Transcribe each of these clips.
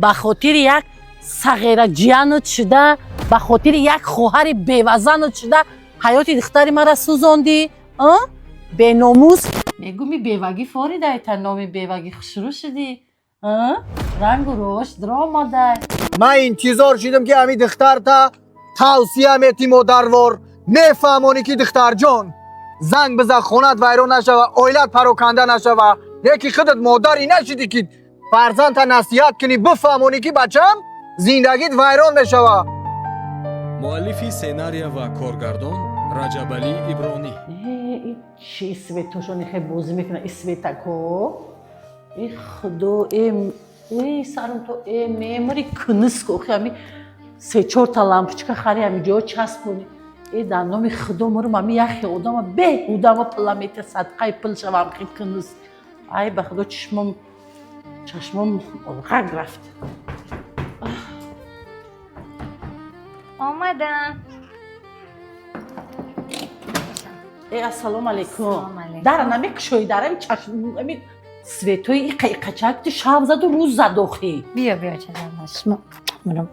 Ба хотири як сағира ҷиянат шуда, ба хотири як хоҳари бевазанат шуда, ҳаёти духтари мара сӯзондӣ, а? Беномус! Мегӯми, бевагӣ форидай, та номи бевагӣ хушрӯ шудӣ, а? Рангу рош даромадай. Ман интизор шидам, ки ҳами духтарта тавсия метӣ, модарвор мефаҳмонӣ, ки духтарҷон, занг биза, хонат вайрон нашава, оилат пароканда нашава. Яки худат модарӣ нашидӣ, ки фарзандта насиҳат кунӣ, бифаҳмонӣ, ки бачам, зиндагит вайрон мешава. Муаллифи сценария ва коргардон Раҷабалӣ Ибронӣ. Э, чи светошони хе бозӣ мекунад, и светако, и худо, э сарам то э мемори куниск. Охи, ами се-чорта лампочка хари, ами ҷо часпони. Э, дар номи худо мурум, ами яхе одама беҳудама пила мета, садқаи пил шавам. Хи куниск, ай ба худо, чишмом, чашмом ғаг рафт. Омадам. Э, ассалому алайкум. Ассалому алайкум. Дара намекушои, дарами чашм, ами светои иқа иқачак ту шаб заду рӯз зад охи. Биё, биё, чаҷон, шумо мурам,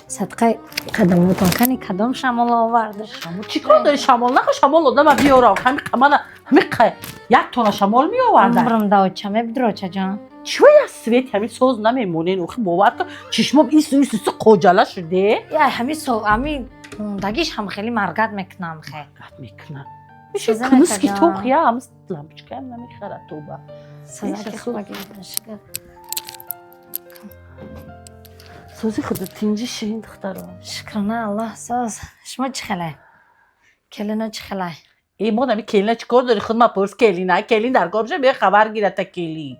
садқаи қадамотон, кани кадом шамол оварда? Шамол чӣ кор дори? Шамол нахо, шамол одама биёра, ҳами мана ҳами як тона шамол меоварда. Мурам да оча мебидро, очаҷон. Чӣ я свет ҳами соз намемонен охи, бовар кун, чишмом ису ису ису қоҷала шуде. Я ҳами со ҳами мондагиш ҳам хеле маргат мекунам хе. Гат мекуна. Миши Созана кунуски чаҷон. тох я ҳам лампочкаям намехара, тоба. Созаки Меша. хуба гирдашка. Сози худо, тинҷи, ширин духтаро? Шукрана Аллоҳ, соз. Шумо чӣ хеле? Келино чӣ хеле? Э, мо нами келина чӣ кор дори? Худ ма пурс, келина, келин дар кор боша, бия хабар гирата келин.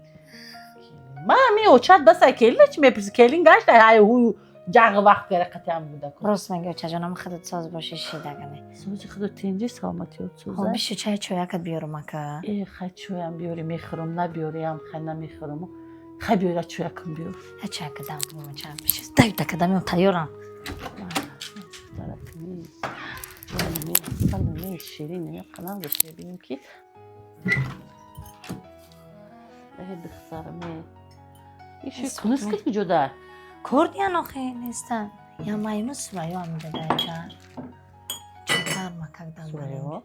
Ма ҳами очат басай, келина чӣ мепурси? Келин гашта, ҳай ҳую ҷағ вақт гара қатиам буда. Рост меги, очаҷонам, худат соз боши, шидагане. Сози худо, тинҷи, саломатиёт Хоб. Соза. Бишу чай чоякат биёрум, ака. Э, хай, чоям биёри, мехӯрам, набиёриам, хай, намехӯрам. Хай, биёра, чоякам биёр. Я чаяка дам кунам, чай бишу. Дай дакадам тайёрам. Ширин қалам дошта бинем, ки э, духтарам, иши кунуски куҷода? Курдиян охи, нестан. Я майму Сурайё амидадаҷа. Чакар макак дам. Сурайё?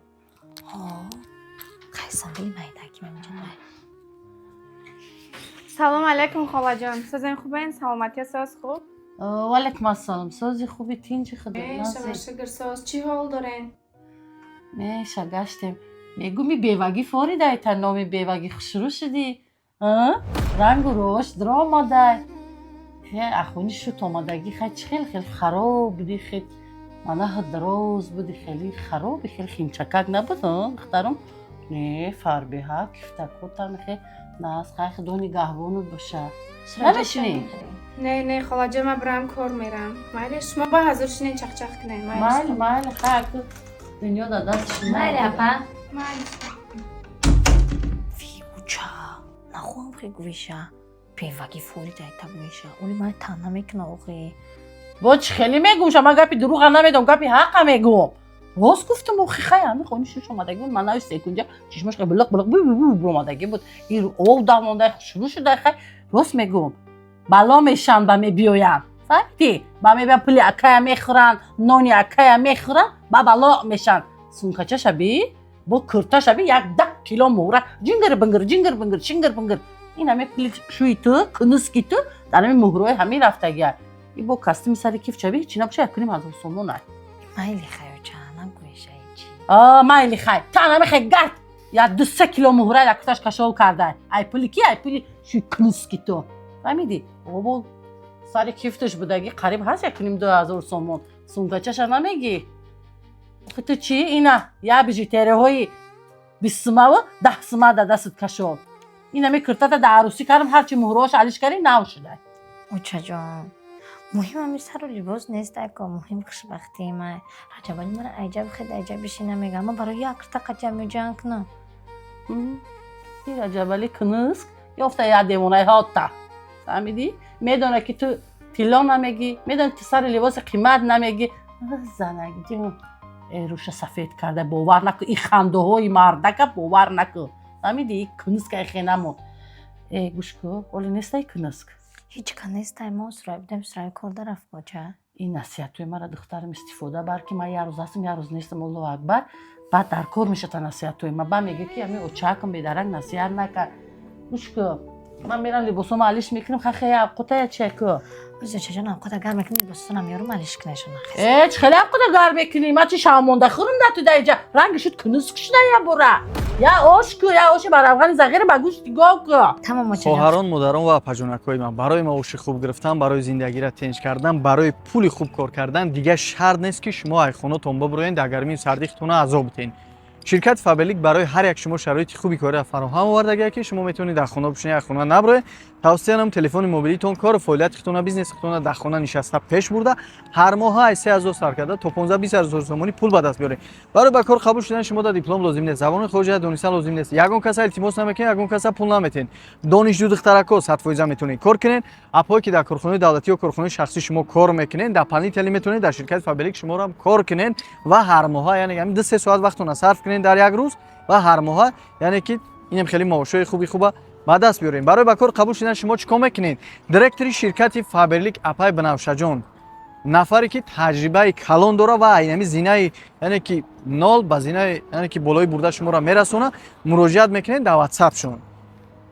Ҳо. Қайсангили майдаки мамиҷадай. Салом алейкум, холаҷон, созен, хубен, саломатия соз, хуб? Ваалайкум ассалом, сози, хуби, тинҷи, худо. Шумо шукр, соз. Чӣ ҳол дорен? Меша, гаштем. Мегӯми, бевагӣ форидай, та номи бевагӣ хушрӯ шудӣ, рангу рош даромадай, хе ахони шуд омадагӣ. Хай, чӣ хел хел хароб будӣ, хел манаҳ дароз буди, хеле хароби, хеле химчакак набуд, духтарам, не фарбеҳа, кифтакотам хе нас. Хай, худо нигаҳбонут боша, намешинӣ? Не, не, холаҷон, ман бирам, кор мерам. Майли, шумо ба ҳазур шинен, чақчақ кунен. Майли, майли, хай, аку дунё дар даст шумо. Майли, апа. Майли. Фиуча. Нахоҳам хе гӯиша. Бевагӣ форидай та гӯиша. Оли ман тан намекуна охи. Бо чӣ хеле мегӯм? Ман гапи дурӯға намедонам, гапи ҳақа мегӯм. Рост гуфтам охи. Хай, ҳами хони шуш омадагӣ буд, ман нави секунҷа чишмаш билиқ билиқ омадагӣ буд, ин ов давондай, хушрӯ шудай. Хай, рост мегӯм, бало мешан, ба мебиёянд, фаҳмидӣ? Ба мебиёянд, пули акая мехӯранд, нони акая мехӯранд, ба бало мешанд. Сумкача шаби бо курта шаби, як даҳ кило муҳра, ҷингир бингир, ҷингир бингир, чингир бингир. Ин ҳаме пули шӯи ту, кунуски ту, дар ҳами муҳрои ҳамин рафтагия. И бо костюми сари киф чаби, ҳечи набоша, якуним ҳазор сомон ай. Майли, хай, оча, нагӯиша ҳечи. Майли, хай, та намехай, гард я ду се кило муҳра дар куташ кашол кардай. Ай пули ки? Ай пули шӯи кунуски ту, фаҳмидӣ? Обо сари кифташ будагӣ қариб ҳаст якуним ду ҳазор сомон. Сумкачаша намегӣ? Охи, ту чӣ? Ина я бижутерияҳои 20 сумаву 10 сума дар дастат кашол. Ин ҳами киртата дар арӯсӣ кардам, ҳарчи муҳроаш алиш кардӣ, нав шудай. Очаҷон, муҳим ҳами сару либос нест, ако, муҳим хушбахтии ман. Раҷабали мара айҷаб хед айҷаб бишина мегам, ман барои як кирта қатиам ҷанг кунам. Ин Раҷабали кунуск ёфта, як девонаи ҳотта, фаҳмидӣ? Медона, ки ту тилло намегӣ, медона, ки сари либоси қимат намегӣ. Занакҷон, рӯша сафед карда, бовар накун, ин хандаҳои мардака бовар накун, фаҳмидӣ? Кунуска эхе намон. Э, гӯш ку, оли нестай кунуск? Ҳеҷ ка нестай, мо сурай будем, сурай кор дарафт боча. Ин насиҳатҳои мара, духтарам, истифода бар, ки ман як рӯз ҳастам, як рӯз нестам, Аллоҳу акбар. Баъд дар кор мешата насиҳатҳои ма. Ба мега, ки ами очакам бедарак насиҳат накард. Гӯш ку, ман мерам либосома алиш мекунам, хахе авқутая чеку. Ози, очаҷон, авқота гарм мекунӣ, либосатонам меёрум, алиш кунешон. Э, чӣ хеле авқута гарм мекунӣ? Ман чи шавмонда хӯрум да ту даиҷа? Ранги шуд кунуск шуда, я бура. Я ош ку, я оши ба равғани зағира ба гӯшти гов ку. Тамом, очаҷон. Хоҳарон, модарон ва апаҷонакҳои ман, барои маоши хуб гирифтан, барои зиндагиро тинҷ кардан, барои пули хуб кор кардан дигар шарт нест, ки шумо айхонатон бибуроен, дар гармию сардӣ худтона азоб битен. Ширкати Фаберлик барои ҳар як шумо шароити хуби кориро фароҳам овардагия, ки шумо метавонед дар хона бишинед, аз хона наброед. Тавсия нам телефони мобилитон, кору фаъолияти худтона, бизнеси худтона дар хона нишаста пеш бурда, ҳар моҳа аз 3000 сар карда то 15-20 ҳазор сомонӣ пул ба даст биёред. Барои ба кор қабул шудан шумо да диплом лозим нест, забони хориҷа донистан лозим нест, ягон каса илтимос намекунед, ягон каса пул наметиҳед. Донишҷӯ духтарако 100% метавонед кор кунед. Апҳое, ки дар корхонаи давлатӣ ё корхонаи шахсӣ шумо кор мекунед, дополнительно метавонед дар ширкати Фаберлик шуморо кор кунед ва ҳар моҳа, яъне ҳамин 2-3 соат вақтона сарф кунед дар як рӯз ва ҳар моҳа, яъне ки инам хеле маошҳои хуби хуба ба даст биёрем. Барои ба кор қабул шудан шумо чӣ кор мекунед? Директори ширкати Фаберлик апай Бинавшаҷон, нафаре ки таҷрибаи калон дора ва айнами зинаи, яъне ки нол ба зинаи, яъне ки болои бурда шуморо мерасона, муроҷиат мекунед дар ватсапшон.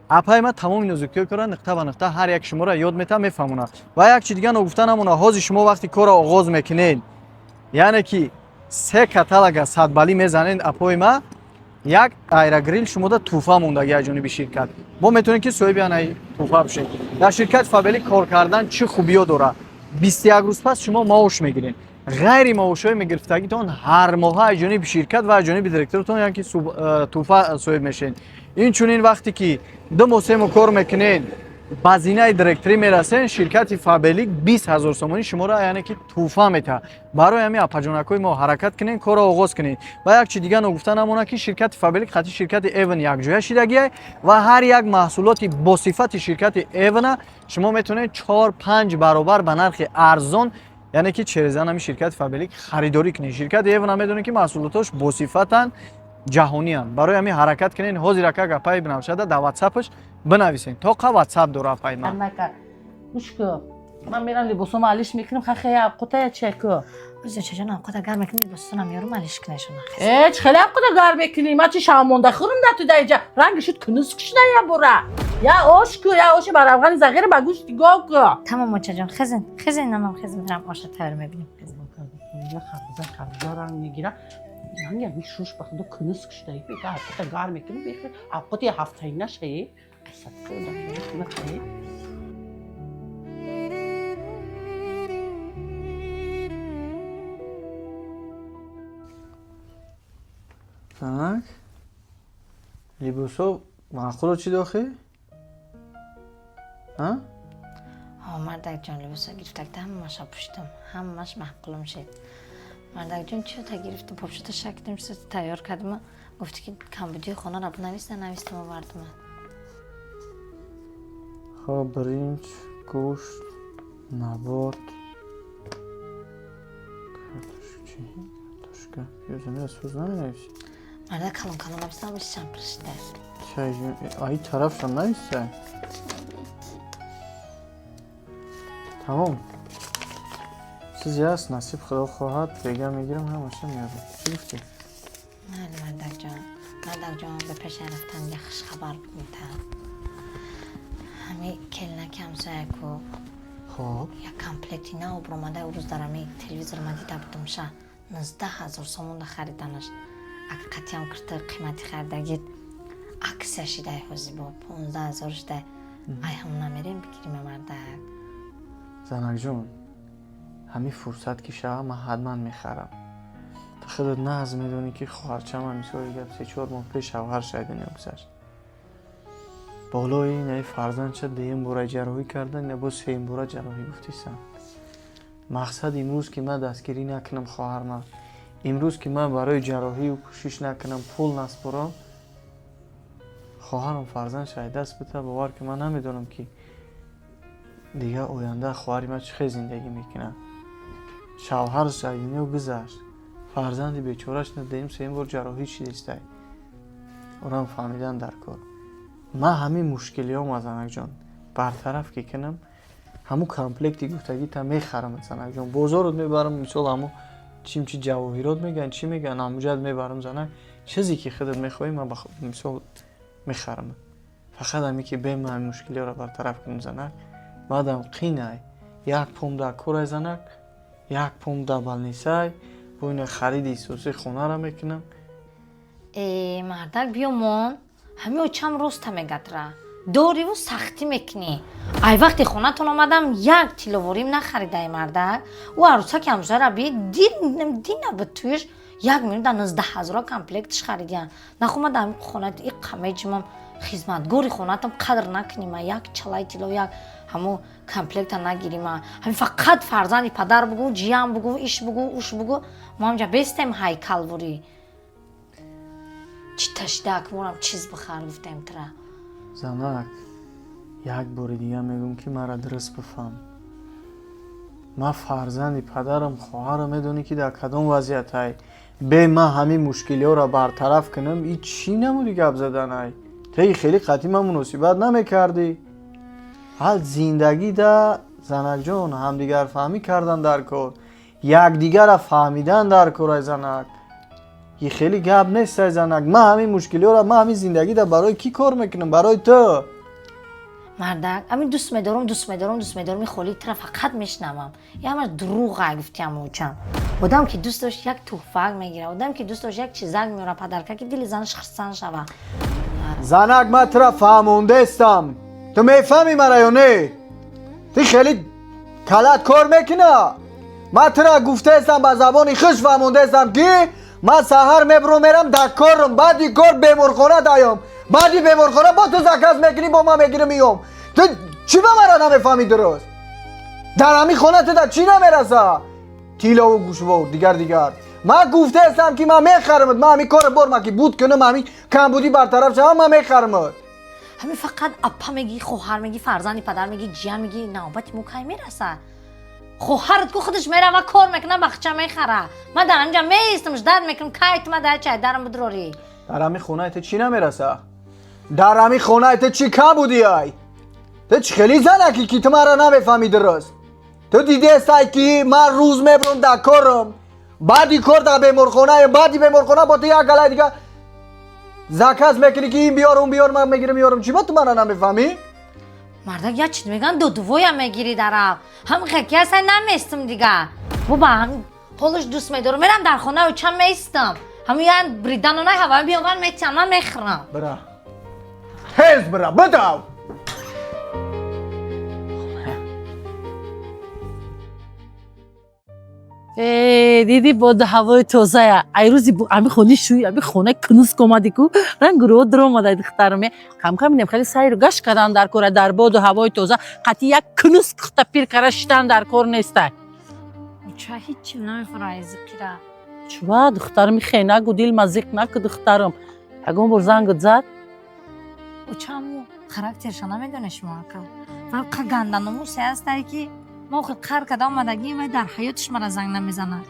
Апай ма тамоми нозукиҳои кора нуқта ба нуқта ҳар як шуморо ёд метавад, мефаҳмонад. Ва як чи дига ногуфта намона: ҳозир шумо вақти корро оғоз мекунед, яъне ки се каталога садбалӣ мезанед, апои ма, як аэрогриль шумода тӯҳфа мондаги аз ҷониби ширкат. Бо метавонед, ки соҳиби анаи тӯҳфа бошед. Дар ширкати Фаберлик кор кардан чӣ хубиё дорад? 21 рӯз пас шумо маош мегиред. Ғайри маошҳои мегирифтагитон ҳар моҳа аз ҷониби ширкат ва аз ҷониби директоратон, яъне ки тӯҳфа соҳиб мешавед. Инчунин вақте ки 2 моҳ, 3 моҳ кор мекунед, ба зинаи директорӣ мерасен, ширкати Фаберлик 20 ҳазор сомонӣ шуморо, яъне ки тӯҳфа метаҳад. Барои ҳамин, апаҷонакҳои мо, ҳаракат кунед, корро оғоз кунед. Ва як чи дига ногуфта намонад, ки ширкати Фаберлик хати ширкати Эвен якҷоя шидагиай ва ҳар як маҳсулоти босифати ширкати Эвена шумо метавонед 4-5 баробар ба нархи арзон, яъне ки через ҳамин ширкати Фаберлик харидорӣ кунед. Ширкати Эвена медонед, ки маҳсулотош босифатанд, ҷаҳонианд. Барои ҳамин ҳаракат кунед. Ҳозир ака гапаи Бинавшада дар ватсапаш бинависед. Тоқа ватсап дора апай ман. Нака, гӯш ку, ман мерам либосома алиш мекунам, хахе авқутая чеку. Ози, очаҷон, авқота гарм мекунӣ, либосатонам меёрум, алиш кунешон. Э, чӣ хеле авқута гарм мекунӣ? Ман чи шавмонда хӯрум да ту даиҷа? Ранги шуд кунуск шуда, я бура. Я ош ку, я оши ба равғани зағира ба гӯшти гов ку. Тамом, очаҷон, хезен, хезен, намам хезен, мерам оша тайёр мебинем. Харбуза, харбуза ранг мегира. Ранги ами шуш, ба худо, кунуск шуда. Авқута гарм мекунӣ, бехе авқути ҳафтаина шаи. Садқа. Так, либосо маъқуло чӣ дохӣ? А? Ҳо, мардакҷон, либосо гирифтагда ҳамаша пӯштам, ҳамаш маъқулум шид. Мардакҷон, чиёта гирифтам, попшота шакдим, тайёр кардим. Гуфти, ки камбудии хонаро бинавис, нанавистам, овардима. Хоб, биринҷ, гӯшт, набот, картошка, чи, картошка, пиёз, амира сӯз наменависӣ? Мардак, калон калон навистам, шам пиршида. Чай, аи тарафшам нависай. Тамом, чизе ҳаст, насиб, худо хоҳад, бега мегирам, ҳамаша меёбам. Чӣ гуфтӣ? Майли, мардакҷон. Мардакҷон, ба пеша рафтан як хушхабар бигӯта. Ҳами келинаки ҳамсояку Хоб. як комплекти нав баромада. Рӯз дар ами телевизор ма дида будумша, 19 000 сомонда хариданаш. Ак қатъиам кирта қимати харидагит аксия шидай, ҳози бо 15 000 шидай. Ай ҳам намерем бигирим, мардак? Занакҷон, ҳамин фурсат ки шава, ман ҳатман мехарам. Ту худат нағз медонӣ, ки хоҳарчам мисоли гап 3-4 моҳ пеш шавҳар шайдани гузашт. Болои ин ай фарзандча дуюм бора ҷарроҳӣ кардан, ина боз сеюм бора ҷарроҳӣ гуфтисам. Мақсад, имрӯз ки ман дастгирӣ накунам хоҳарман, имрӯз ки ман барои ҷарроҳию кӯшиш накунам, пул наспорам, хоҳарам фарзанд шайдаст бита. Бовар ки, ман намедонам, ки дигар оянда хоҳари ман чӣ хел зиндагӣ мекунад. Шавҳараш аз дунё гузашт, фарзанди бечораш на дуюм, сеюм бор ҷарроҳӣ шидистай. Орам фаҳмидан дар кор. Ман ҳамин мушкилиҳома, занакҷон, бартараф ки кунам. Ҳамун комплекти гуфтагита мехарам, занакҷон, бозорот мебарам, мисол, ҳамун чимчи ҷавоҳирот мегӯянд, чӣ мегӯянд, ҳамуҷад мебарам, занак. Чизе ки худат мехоҳӣ, ман мисол мехарам. Фақат ҳаме ки бе ман мушкилиҳоро бартараф кунем, занак. Баъдам қинай, як пом дар корай, занак, як пом дар больницай, бо ина хариди исосии хонаро мекунам. Э, мардак, биёмон, ҳами очам роста мегатра. Дориву сахтӣ мекунӣ. Ай вақти хонатон омадам, як тилловорим нахаридаи, мардак. Ӯ арӯсаки ҳамсояра би дина ба туиш 1 миллион да 19 ҳазора комплектиш харидиян. Нахомада ҳами хонат иқа меҷимам, хизматгори хонатам қадр накунима, як чалаи тилло, як ҳамо комплекта нагирима. Ҳами фақат фарзанди падар бугу, ҷиям бугу, иш бугу, уш бугу. Мо ҳамҷа бестем ҳайкалворӣ. Чӣ ташида акморам чиз бихар гуфтем тра. Занак, як бори дига мегӯм, ки маро дуруст бифаҳм. Ман фарзанди падарам, хоҳарам, медонӣ, ки дар кадом вазъиятай. Бе ман ҳамин мушкилиҳоро бартараф кунам, и чӣ намуди гап заданай? Теи хеле қатъи ман муносибат намекардӣ. Ҳал зиндагида, занакҷон, ҳамдигарфаҳмӣ кардан дар кор, якдигарра фаҳмидан дар кор, ай занак. И хеле гап нест, ай занак. Ман ҳамин мушкилиҳоро, ман ҳамин зиндагида барои кӣ кор мекунам? Барои ту. Мардак, ҳамин дӯст медорам, дӯст медорам, дӯст медорам, холи тра фақат мешнавам. Ямаш дурӯға гуфтиам очам. Одам ки дӯст дошт, як тӯҳфак мегира, одам ки дӯст дошт, як чизак меора, подарка, ки дили занаш хурсанд шава. Занак, ман тура фаҳмондаистам. Ту мефаҳмӣ мара ё не? Ту хеле калат кор мекуна. Ман тура гуфтаистам, ба забони хуш фаҳмондаистам, ки ман саҳар мебурам, мерам дар корам, баъди кор беморхона даём, баъди беморхона бо ту заказ мекунӣ, бо ман мегирам, меём. Ту чӣ ба мара намефаҳмӣ дуруст? Дар ҳамин хона ту дар чӣ намераса? Тиллову гӯшвор, дигар дигар. Ман гуфтаистам, ки ман мехарамат. Ман ҳамин кори бор ман ки буд кунам, ҳамин камбудӣ бартараф шавам, ман мехарамат. Ҳамин фақат апа мегӣ, хоҳар мегӣ, фарзанди падар мегӣ, ҷиян мегӣ, навбати мо кай мераса? Хоҳарат ку худаш мерава, кор мекуна, бахча мехара. Ман дар ҳамҷа меистам, ждать мекунам, кай ту ма дар чай дарам бидурорӣ. Дар ҳамин хонаи ту чӣ намераса? Дар ҳамин хонаи ту чӣ кам будӣ? Ай, ту чӣ хеле занакӣ, ки ту маро намефаҳмӣ дуруст? Ту дидестай, ки ман рӯз мебурам дар корам, баъди кор дар беморхонаем, баъди беморхона бо ту як галай дига заказ мекунӣ, ки ин биёр, он биёр, ман мегирам, меёрам. Чӣ ба ту мара намефаҳмӣ? Мардак, як чиз мегӯянд, додувоя мегирӣ дарав. Ҳам хеки ҳастай, наместам дига. Боба, ҳам ҳолаш дӯст медорам, мерам дар хона очам меистам. Ҳамун як бриданонай ҳава биёвар метиҳам, ман мехӯрам. Бира, тез бира, бидав. Э, диди, боду ҳавои тозая. Ай рӯзи ами хони шӯи, ами хона кунус омади ку, ранг ро даромадай, духтарам. Камкам инем хеле сайру гашт кардан дар кора, дар боду ҳавои тоза. Қатъи як кунус кухта пир кара шиштан дар кор нестай. Оча, ҳичи намехӯра ай зиқира. Чува, духтарам, хе нагу, дил мазиқ наку, духтарам. Ягон бор зангат зад? Очаму характерша намедонеш шумо, ака. Фарқа ганданомусе ҳастай, ки мо охир қар када омадагӣ, вай дар ҳаётиш мара занг намезанад.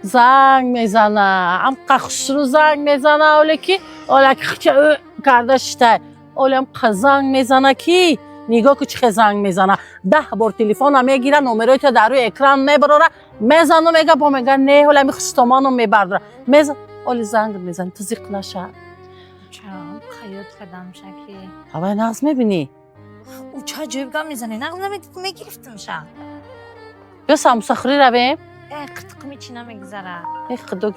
Занг мезана, амқа хушрӯ занг мезана, оле ки ола ки хча ӯ карда шитай. Оле амқа занг мезана, ки нигоҳ ку, чӣ хел занг мезана. 10 бор телефона мегира, номерои то дар рӯи экран мебарора, мезану мега, бо мега не, ҳоли ами хустоману мебардора. Меза, оли занг мезани, ту зиқ наша. Оча, ҳаёт кардамша ки. Ҳавай нағз мебинӣ? Оча, ҷоиб гап мезанӣ, нағз мегирифтамша. Ё самусахӯрӣ равем? Э, қитқими чӣ намегузара. Э, худо,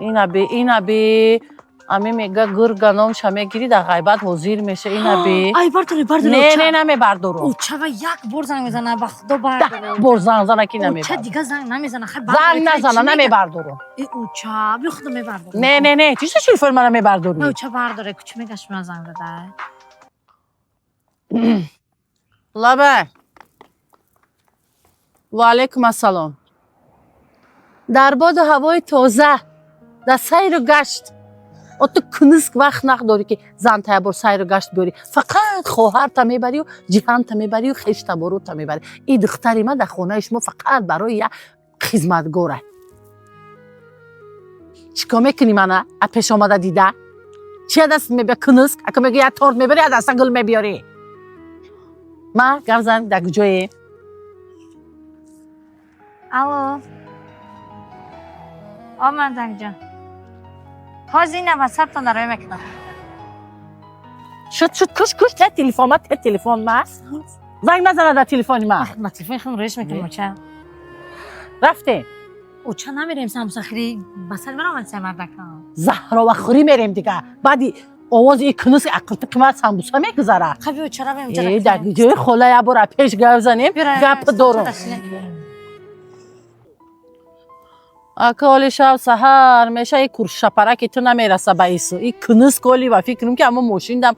ина би, ина би, ами мега гурга номша мегирӣ, дар ғайбат ҳозир меша, ина би. Ай, бардоре, бардоре. Не, не, намебардорум. Оча, ва як бор занг мезана, ба худо, бардоре. Бор занг зана ки Оча, намебардорум. Дига занг намезана, хай. Занг назана, намебардорум. Э, оча, биё, худо, мебардорум. Не, не, не, чӣ телефони мана мебардорӣ? Оча, бардоре, кучи мегашт, ман занг зада. Лабай, ва алайкум ассалом. Дар боду ҳавои тоза, дар сайру гашт. О, ту куниск вақт нақдорӣ, ки занта ябор сайру гашт биёрӣ. Фақат хоҳарта мебарию, ҷиҳанта мебарию, хештаборута мебарӣ. И духтари ман дар хонаи шумо фақат барои як хизматгора. Чӣ кор мекунӣ мана а пеш омада дида? Чи даст мебия, куниск? Ака мега, як торт мебари, як даста гул мебиёрӣ. Ма гап зан, дар куҷое? Алло. О, мардакҷон. Ҳозир ина ватсаптон дароя мекунам. Шуд, шуд, куш, куш, те телефон ма, те телефон ма. Занг назана дар телефони ма. Ма телефони худам роиш мекунам, оча. Рафтем. Оча, намерем самсахири, ба сари ман омад сай мардака. Заҳровахӯрӣ мерем дига. Баъди овози и кунус ақлти қимат самбуса мегузара. Хаби, оча, равем. Э, дар ҷои хола як бора пеш гап занем, гап дорум. Ака, оли шаб саҳар меша и куршапараки ту намераса ба ису. И кунус коли ба фикрам ки аммо мошиндам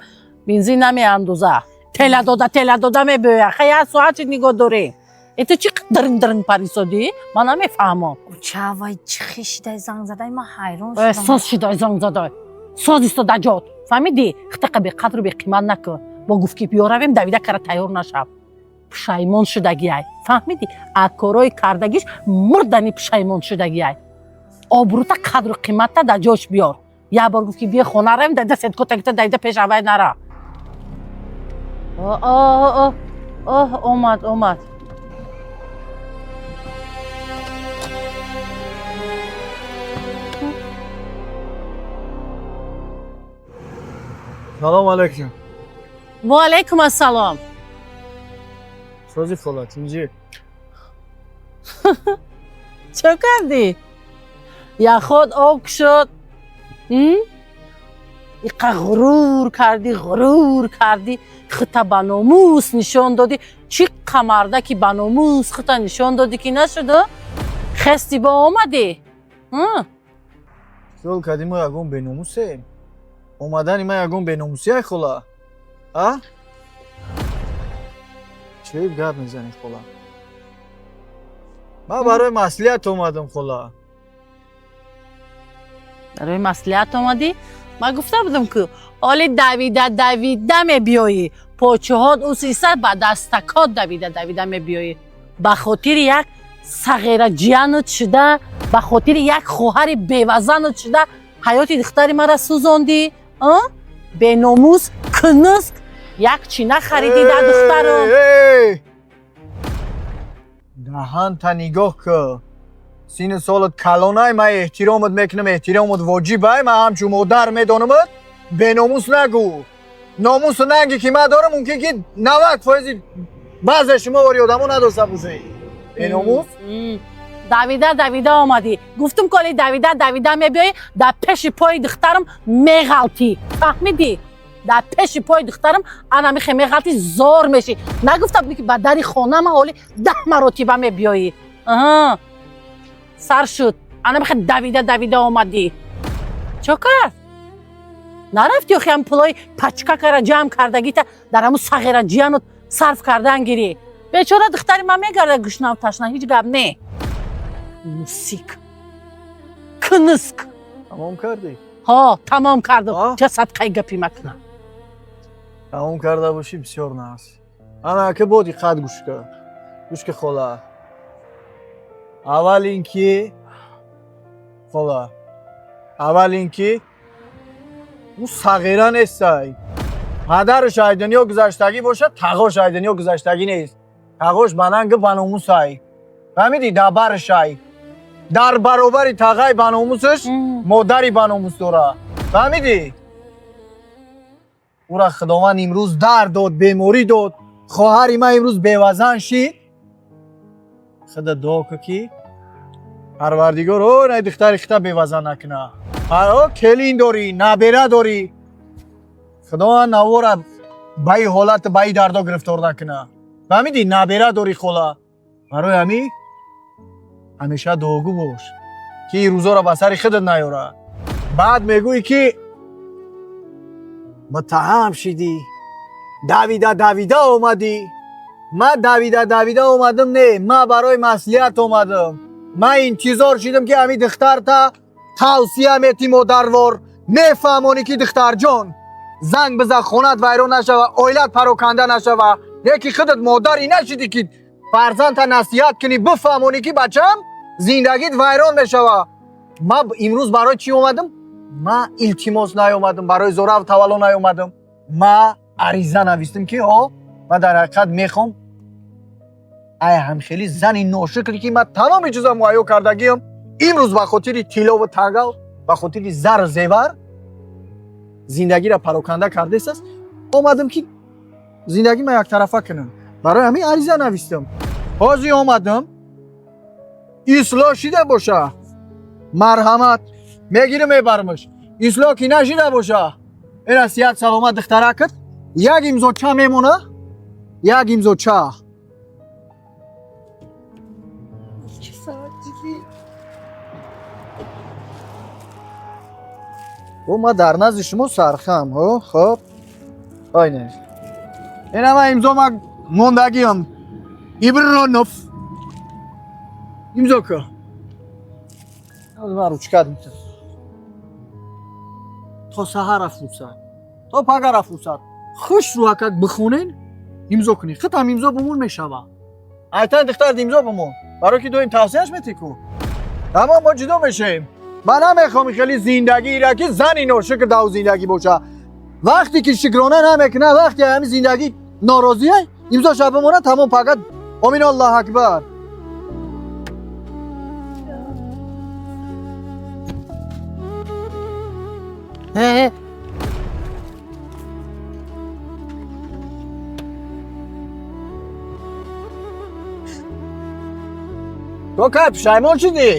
бензин намеандоза. Тела дода, тела дода мебиёя. Ха, як соат чӣ нигоҳ дорем. Э, ту чӣ дыринг дыринг парисодӣ? Ман намефаҳмам. Оча, вай чӣ хишидай занг задай, ман ҳайрон Э, шудам. Соз шидай занг задай. Соз истода ҷот. Фаҳмидӣ? Хитақа беқадру беқимат накун. Бо гуфт ки биёравем, давида кара тайёр нашав. Пушаймон шудагиай. Фаҳмидӣ? А корои кардагиш мурдани пушаймон шудагиай. Обрӯта, қадру қиматта дар ҷош биёр. Як бор гуфт ки бия хона равем, давида сеткотагита давида пеш авай нара. О, оҳ, омад, омад. Салом алейкум. Ва алайкум ассалом. Сози, хола, тинҷӣ? Чо кардӣ? Яход об шуд. Иқа ғурур кардӣ, ғурур кардӣ, хита ба номус нишон додӣ. Чӣ қамарда ки ба номус хита нишон додӣ ки нашуду? Хести бо омадӣ? Хиёл кардӣ мо ягон беномусем? Омадани ман ягон беномусия, хола, а? Чӣ гап мезанед, хола? Ман барои маслиҳат омадам, хола. Барои маслиҳат омадӣ? Ман гуфта будам, ки оли давида давида мебиёӣ, почуҳот усиса ба дастакот давида давида мебиёӣ. Ба хотири як сағера ҷиянат шуда, ба хотири як хоҳари бевазанат шуда, ҳаёти духтари мара сӯзондӣ. А? Беномус, кунуск, як чӣ нахаридӣ дар духтарам. Эй! Даҳанта нигоҳ кӣ. Синну солат калонай, ман эҳтиромат мекунам, эҳтиромат воҷибай, ман ҳамчун модар медонамат, беномус нагӯ. Номусу нанге ки ман дорам, мумкин ки 90 фоизи баъзе шумо вори одамо надошта бошед. Беномус? Давида давида омадӣ. Гуфтум, коли давида давида мебиёӣ, дар пеши пои духтарам меғалтӣ. Фаҳмидӣ? Дар пеши пои духтарам ана михе меғалтӣ, зор мешӣ. Нагуфта будӣ, ки ба дари хонама ҳоли 10 маротиба мебиёӣ. Аҳа, сар шуд. Ана михе давида давида омадӣ. Чо кард? Нарафтӣ охи ҳам пулои пачка кара ҷамъ кардагита дар ҳамун сағера ҷиянут сарф кардан гирӣ. Бечора духтари ман мегарда гушнав ташна, ҳеҷ гап не. Мусик. Кунуск. Тамом кардӣ? Ҳо, тамом кардам. А? Ча садқаи гапи макунам. Тамом карда бошӣ, бисёр нағз. Ана ака, бо диққат гӯш кӣ. Гӯш кӣ, хола. Аввал ин ки, хола, аввал ин ки ӯ сағира нестай. Падараш ай дунё гузаштагӣ бошад, тағош ай дунё гузаштагӣ нест. Тағош ба нанги ба номусай. Фаҳмидӣ? Дар баршай. Дар баробари тағаи ба номусаш модари ба номус дора. Фаҳмидӣ? Ӯра Худованд имрӯз дард дод, беморӣ дод. Хоҳари ман имрӯз бевазан шид. Худа дуо кӯ, ки Парвардигор о най духтари хита бевазан накуна. О, келин дорӣ, набера дорӣ. Худованд навора ба ин ҳолат, ба ин дардо гирифтор накуна. Фаҳмидӣ? Набера дорӣ, хола. Барои ҳамин ҳамеша дуогӯ бош, ки ин рӯзоро ба сари худат наёра. Баъд мегӯӣ, ки муттаҳам шидӣ, давида давида омадӣ. Ман давида давида омадам не, ман барои маслиҳат омадам. Ман интизор шидам, ки ҳамин духтарта тавсия метӣ, модарвор мефаҳмонӣ, ки духтарҷон, занг биза, хонат вайрон нашава, оилат пароканда нашава. Яки худат модарӣ нашидӣ, ки фарзандта насиҳат кунӣ, бифаҳмонӣ, ки бачам, зиндагит вайрон мешава. Ман имрӯз барои чӣ омадам? Ман илтимос наёмадам, барои зорав тавалло наёмадам. Ман ариза навистам, ки ҳо, ман дар ҳақиқат мехоҳам. Ай ҳамхели зани ношукре ки ман тамоми чиза муҳайё кардагиам, имрӯз ба хотири тиллову тангав, ба хотири зару зевар зиндагиро пароканда кардесаст. Омадам ки зиндагима яктарафа кунам, барои ҳамин ариза навистам. Ҳозир омадам, ислоҳ шида боша, марҳамат, мегирам, мебарамаш. Ислоҳ ки нашида боша, ина сиҳат саломат духтаракат, як имзоча мемона, як имзоча. О, ма дар назди шумо сархам. О, хоб, айне ина ма имзо ма мондагиам. Ибронов, имзо ка. Ман ручка димтам. То саҳара фурсат, то пагара фурсат, хушрӯ акак бихонен, имзо кунед. Хитам имзо бумон мешава. Айтан духтарат имзо бумон, барои ки доим тавсияш метӣ ку. Тамом, мо ҷудо мешавем. Ман намехоҳам хеле зиндагира ки зани ношукр дар зиндагӣ боша. Вақте ки шукрона намекуна, вақте ҳамин зиндагӣ норозия, имзоша бимона, тамом, пага омин, Аллоҳ акбар. Э, э. То кай пушаймон шудӣ?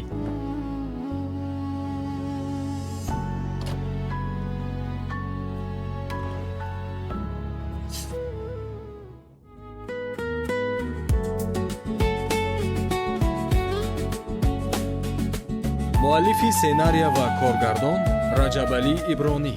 Муаллифи сценария ва коргардон Раҷабалӣ Ибронӣ.